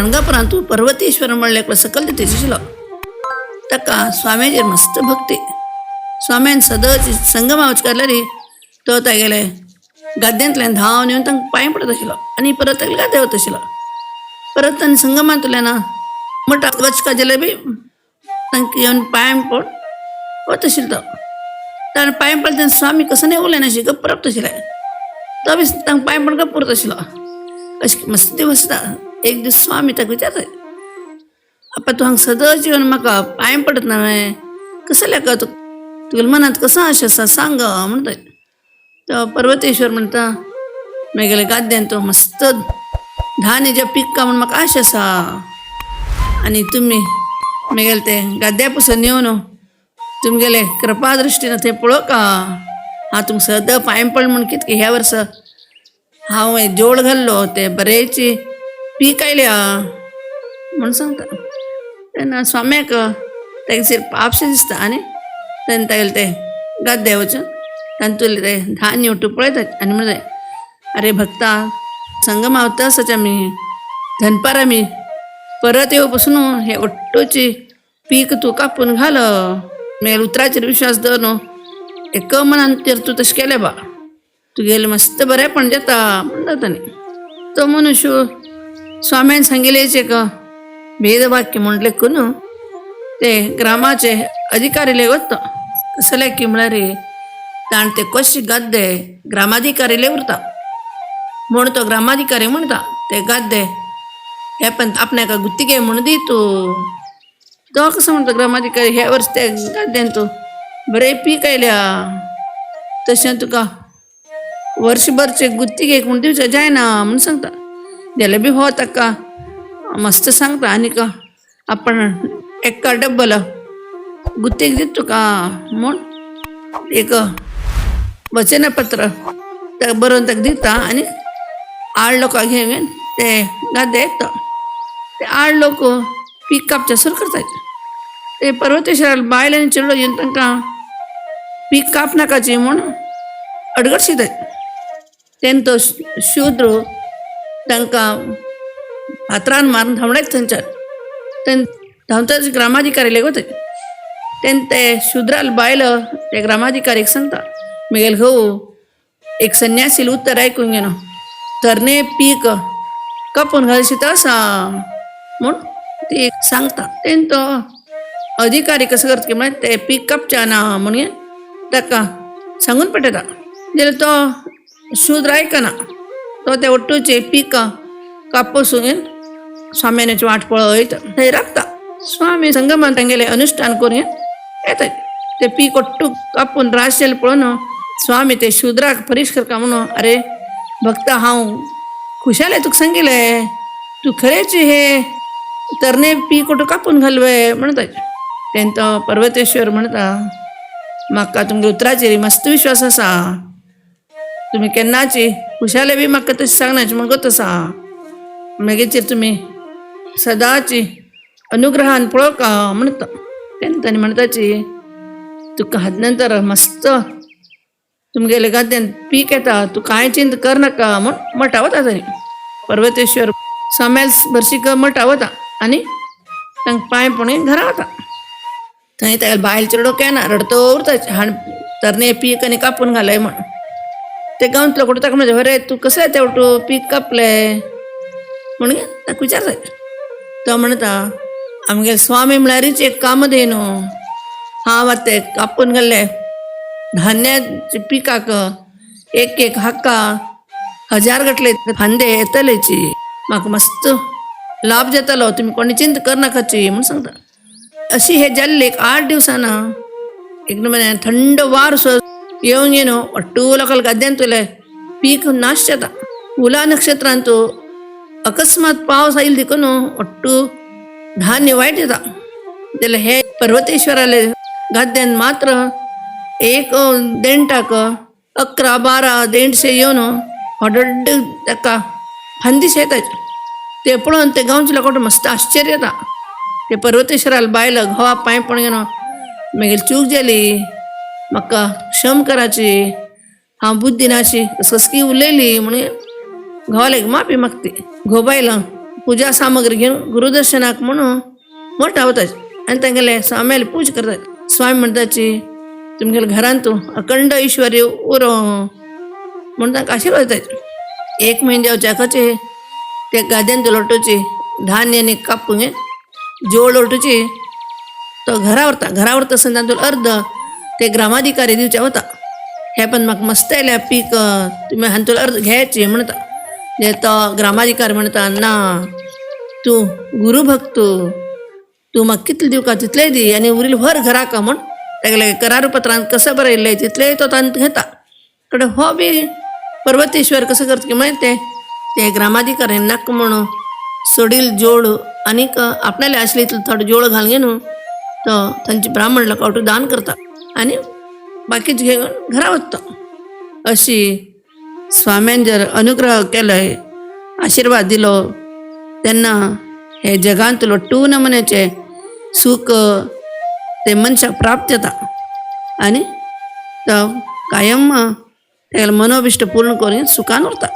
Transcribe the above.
गाणगापुरांतू पर्वतेश्वर म्हणले एकलो सकल दितेचो आशिल्लो. ताका स्वाम्याचेर मस्त भक्ती. स्वाम्यान सदच संगमा वचकारल्यारी तो तागेले गाद्यांतल्यान धांवन येवन तांकां पांय पडत आशिल्लो आनी परत तागेले गाद्या वता आशिल्लो. परत ताणें संगमांतल्यान मठांत वचका जाल्यार बी तांकां येवन पांय पड वता आशिल्लो. तो ताणें पांय पडले तेन्ना स्वामी कसो न्ही उलयनाशिल्ले, गप्प रावता आशिल्ले. तो बी तांकां पांय पड गप्प उरता आशिल्लो. अशें मस्त दिवस जाता. एक दीस स्वामी ताका विचारता, आपा तूं हांगा सदांच येवन म्हाका पांय पडत ना वे, कसो लेखा तूं, तुगेल्या मनांत कसो आशा आसा सांग म्हणटा. तो पर्वतेश्वर म्हणटा, म्हगेल्या गाद्यान तो मस्त धान्य जें पिकता म्हूण म्हाका आशा आसा आनी तुमी म्हगेले ते गाद्या पसून येवन तुमगेले कृपा दृश्टीन थंय पळोवका. हांव तुमकां सदां पांय पड म्हूण कितकें ह्या वर्सा हांव जोड घाल्लो ते बरेंची पीक आयल्या म्हूण सांगता. तेन्ना स्वाम्याक तागेचेर पापशें दिसता आनी तेन्ना तागेलें तें गाद्या वचून तातूंतलें तें धान्य उठून पळयतात आनी म्हणटा, अरे भक्ता, संगमा वता आसाच आमी धनपार आमी परत येवं पसून हे ओट्टोची पीक तूं कापून घाल. मागीर उतराचेर विश्वास दवर न्हू, एक मनान तर तूं तशें केलें बा, तुगेलें मस्त बरेंपण जाता म्हणटा ताणें. तो मनुष्य स्वाम्यान सांगिल्लें एक भेदवाक्य म्हणलें करून ते ग्रामाचे अधिकारी ले वता. कसले की म्हळ्यार ताणें ते कशे गाद्दे ग्रामाधिकारी ले उरता म्हूण तो ग्रामाधिकारी म्हणटा ते गाद्दे हे पण आपणाक गुत्तिके म्हूण दी तूं. तो कसो म्हणटा ग्रामाधिकारी, ह्या वर्स ते गाद्द्यान तूं बरें पीक आयल्या, तशें तुका वर्सभरचे गुत्तिकेक म्हूण दिवचें जायना म्हूण सांगता. जाल्यार बी हो ताका मस्त सांगता आनीक आपण एका डब्बल गुत्तीक दिता तुका म्हूण एक वचनपत्र ताका बरोवन ताका दिता आनी आड लोकांक घेवन ते गाद्या येता. ते आड लोक पीक कापचें सुरू करतात. ते पर्वतेश्वराक बायल आनी चेडो येवन तांकां पीक काप नाकाची म्हूण अडगडशितात. तेन्ना तो शूद्र तांकां फातरान मारून धांवडायत थंयच्यान. तेन्ना धांवताच ग्रामाधिकारी लेगीत वता. तेन्ना ते शुद्राल बायल ते ग्रामाधिकारीक सांगता, म्हगेलो घोव एक संन्यासील उत्तर आयकून घेना तरणे पीक कापून घालशीत आसा म्हूण ती सांगता. तेन्ना तो अधिकारी कसो करता की म्हळ्यार ते पीक कापचें ना म्हणून ताका सांगून पडटा. जाल्यार तो शूद्र आयकना, तो ते ओट्टूचे पीक कापूसून स्वाम्याची वाट पळयत थंय राखता. स्वामी संगमान तांगेलें अनुष्ठान करून येतात. ते पीक ओट्टू कापून राशेल पळोवन स्वामी ते शूद्राक परिष्कार का म्हणून, अरे भक्ता, हांव खुशाले तुका सांगिल्लें, तूं खरेंच हे तरणे पीक ओट्टू कापून घालवे म्हणटा. तेन्ना तो पर्वतेश्वर म्हणटा, म्हाका तुमगे उतराचेर मस्त विश्वास आसा, तुमी केन्नाची खुशाले बी म्हाका तशें सांगनाची म्हूण गोत आसा, मागीर तुमी सदांची अनुग्रहान पळोवका म्हणटा. तेन्ना ताणें म्हणटाची, तुका हात नंतर मस्त तुमगेले गाद्यान पीक येता, तूं कांय चिंता कर नाका म्हूण मठा वता. ताणें पर्वतेश्वर स्वाम्याल भरशीक मठा वता आनी तांकां पांय पडून घरा वता. थंय तागेले बायल चेडो केन्ना रडतो उरता, हाण तरणे पीक आनी कापून घालय म्हूण. ते गांवतलो कोण ताका म्हणटा, अरे तूं कसलें तेवटू पीक कापलें म्हणून ताका विचारता. तो म्हणटा, आमगेले स्वामी म्हळ्यारीच एक कामधेनू, हांव आतां ते कापून घाल्ले धान्याचे पिकाक एक एक हाका हजार गटले फांदे येतलेची, म्हाका मस्त लाभ जातलो, तुमी कोणी चिंता करनाकाची म्हूण सांगता. अशी हे जाल्ले एक 8 दिवसाना एकदम थंड वार सो येवन येवन ಒಟ್ಟು लोकांक गाद्यांतले पीक नाश जाता. उला नक्षत्रांतू अकस्मात पावस आयल देखून ಒಟ್ಟು धान्य वायट जाता. जाल्यार हे पर्वतेश्वराले गाद्यान मात्र एक देंठाक 11-12 देंठशे येवन व्हड ताका फांदीशे येतात. ते पळोवन ते गांवचे लोकांक मस्त आश्चर्य येता. ते पर्वतेश्वराल बायल घोवा पांय पडून घेवन, मागीर चूक जाली, म्हाका क्षम कराची, हांव बुद्धी नाशी ससकी उलयली म्हणून घोवाले माफी मागती. घोव बायल पुजा सामग्री घेवन गुरुदर्शनाक म्हणून मोठा वतात आनी तांगेले स्वाम्याली पूजा करतात. स्वामी म्हणटाची तुमगेल्या घरांत अखंड ऐश्वर्य उरो म्हणून तांकां आशिर्वाद दितात. एक म्हयने जावच्याकचे ते गाद्यांत लोटोवची धान्य आनी कापून जोड लोटोवची तो घरा व्हरता. घरा व्हरता आसतना तातूंत अर्द ते ग्रामाधिकारी दिवचे वता. हे पण म्हाका मस्त आयल्या पीक, तुमी हातूंत अर्द घेयाची म्हणटा. तो ग्रामाधिकारी म्हणटा ना, तूं गुरुभक्त, तूं म्हाका कितलें दिवका तितलेंय दी आनी उरिल्लें व्हर घराक म्हूण तागेले करारपत्रांत कसं बरयल्लें तितलेंय तो तांकां घेता. कडे हो बी पर्वतेश्वर कसं करता की मागीर ते ते ग्रामाधिकारी नाका म्हणून सोडील जोड आनीक आपणाले आसले तितलो थोडो जोड घालून न्हू तो तांचे ब्राह्मण लोकां दान करता आनी बाकीचे घेवन घरा वता. अशी स्वाम्यान जर अनुग्रह केलोय, आशिर्वाद दिलो तेन्ना हे जगांतलो टू नमुन्याचें सूख ते मनशाक प्राप्त जाता आनी तो कायम तागेलें मनोभिश्ट पूर्ण करून सुखान उरता.